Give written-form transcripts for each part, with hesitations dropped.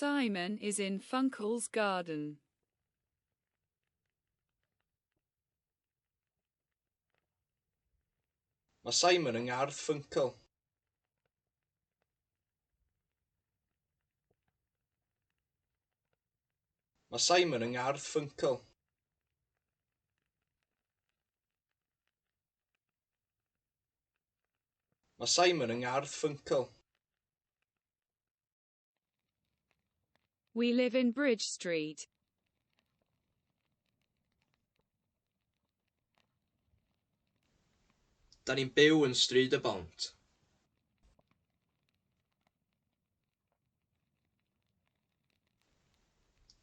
Simon is in Funkel's garden. Mae Simon yng ngardd Funkel. Mae Simon yng ngardd Funkel. Mae Simon yng ngardd Funkel. We live in Bridge Street. Da ni'n byw yn Stryd y Bont.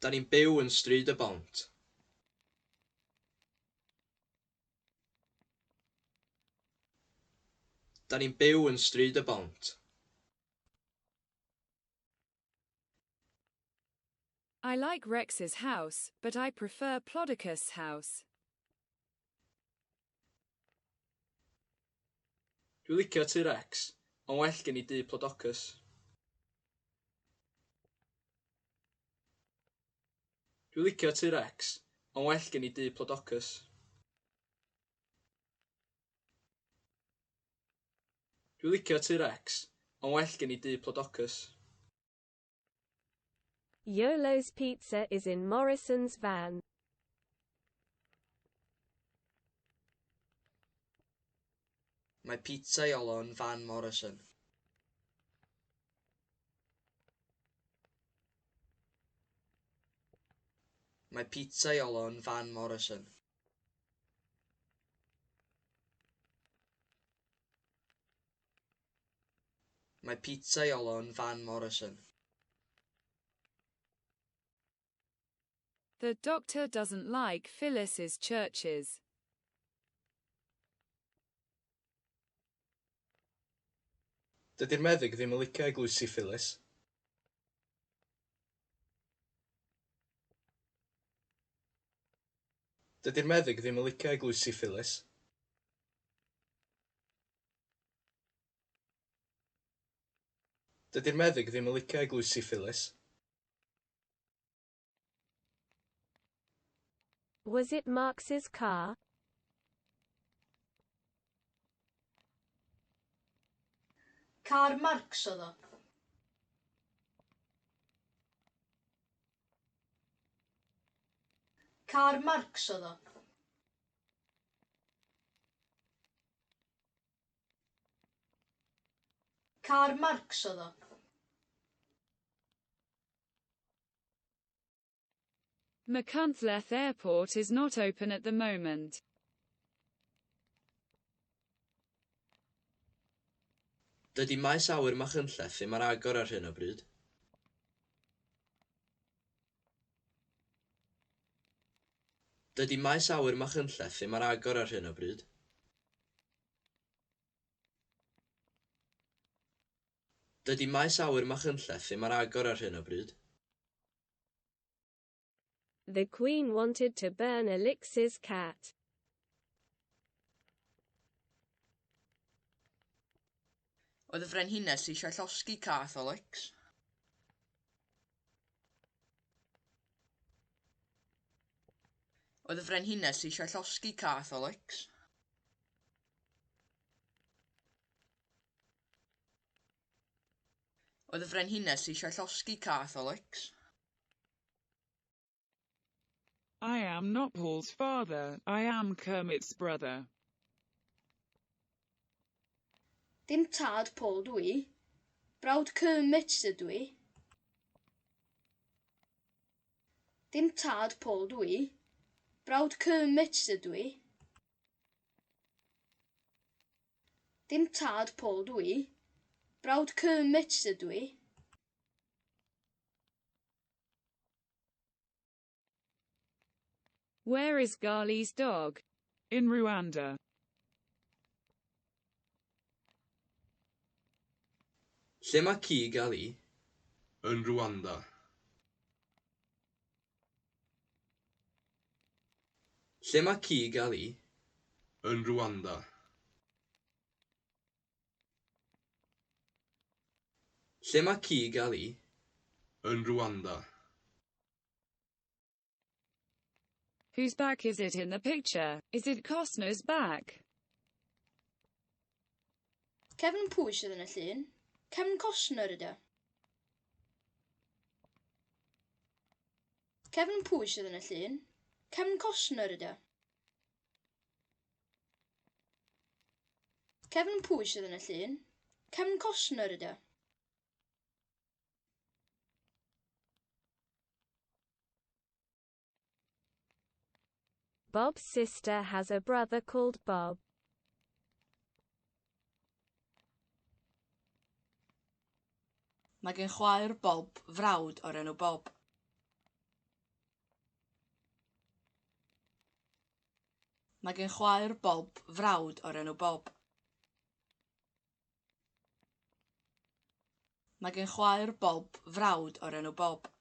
Da ni'n byw yn Stryd y Bont. Da ni'n byw yn Stryd y Bont. I like Rex's house, but I prefer Plodicus' house. Dwi'n licio tŷ Rex, ond well gen i dŷ Plodocus. Dwi'n licio tŷ Rex, ond well gen i dŷ Plodocus. Dwi'n licio tŷ Rex, ond well gen i dŷ Plodocus. Iolo's pizza is in Morrison's van. Mae pizza Iolo yn fan Morrison. Mae pizza Iolo yn fan Morrison. Mae pizza Iolo yn fan Morrison. The doctor doesn't like Phyllis's churches. Dydy'r meddyg ddim yn licio eglwysi Phyllis. Dydy'r meddyg ddim yn licio eglwysi Phyllis. Dydy'r meddyg ddim yn licio eglwysi Phyllis. Was it Marx's car? Car Marx oedd o. Car Marx oedd o. Car Marx oedd o. Machynlleth Airport is not open at the moment. Dydy maes awyr Machynlleth ddim ar agor ar hyn o bryd. Dydy maes awyr Machynlleth ddim ar agor ar hyn o bryd. Dydy maes awyr Machynlleth ddim ar agor ar hyn o bryd. The Queen wanted to burn Alix's cat. Oedd y frenhines eisiau llosgi cath Alex. Oedd y frenhines eisiau llosgi cath Alex. Oedd y frenhines eisiau llosgi cath Alex. I am not Paul's father, I am Kermit's brother. Dim tad Paul dw i. Brawd Kermit ydw i. Dim tad Paul dw i. Brawd Kermit ydw i. Dim tad Paul dw i. Brawd Kermit ydw i. Where is Gali's dog? In Rwanda. Lle mae ci Gali? Yn Rwanda. Lle mae ci Gali? Yn Rwanda. Lle mae ci Gali? Yn Rwanda. Whose back is it in the picture? Is it Costner's back? Cefn pwy sydd yn y llun? Cefn Costner ydy o. Cefn pwy sydd yn y llun? Cefn Costner ydy o. Cefn pwy sydd yn y llun? Cefn Costner ydy o. Bob's sister has a brother called Bob. Mae gen chwaer Bob frawd o'r enw Bob. Mae gen chwaer Bob frawd o'r enw Bob. Mae gen chwaer Bob frawd o'r enw Bob.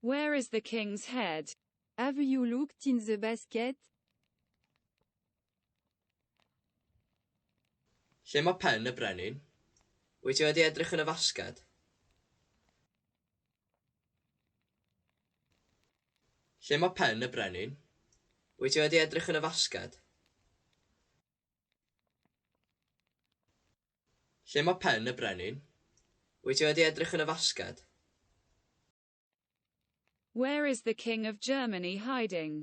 Where is the king's head? Have you looked in the basket? Lle mae pen y brenin? Wyt ti wedi edrych yn y fasged? Lle mae pen y brenin? Wyt ti wedi edrych yn y fasged? Lle mae pen y brenin? Wyt ti wedi edrych yn y fasged? Where is the king of Germany hiding?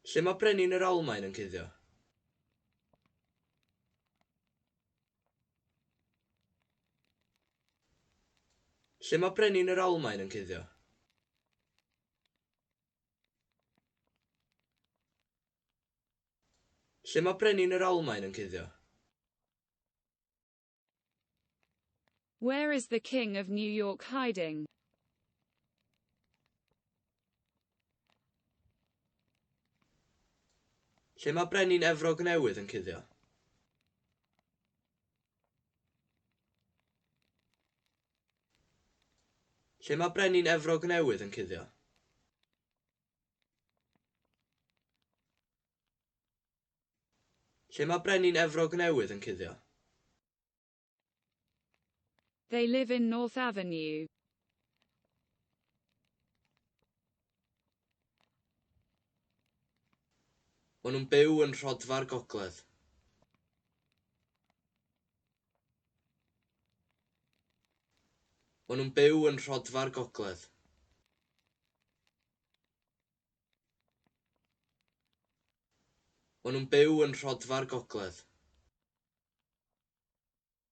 Lle mae brenin yr Almaen yn cuddio? Lle mae brenin yr Almaen yn cuddio? Lle mae brenin yr Almaen yn cuddio? Where is the king of New York hiding? Lle mae brenin Efrog Newydd yn cuddio? Lle mae brenin Efrog Newydd yn cuddio? Lle mae brenin Efrog Newydd yn cuddio? They live in North Avenue. Maen nhw'n byw yn Rhodfa'r Gogledd. Maen nhw'n byw yn Rhodfa'r Gogledd. Maen nhw'n byw yn Rhodfa'r Gogledd.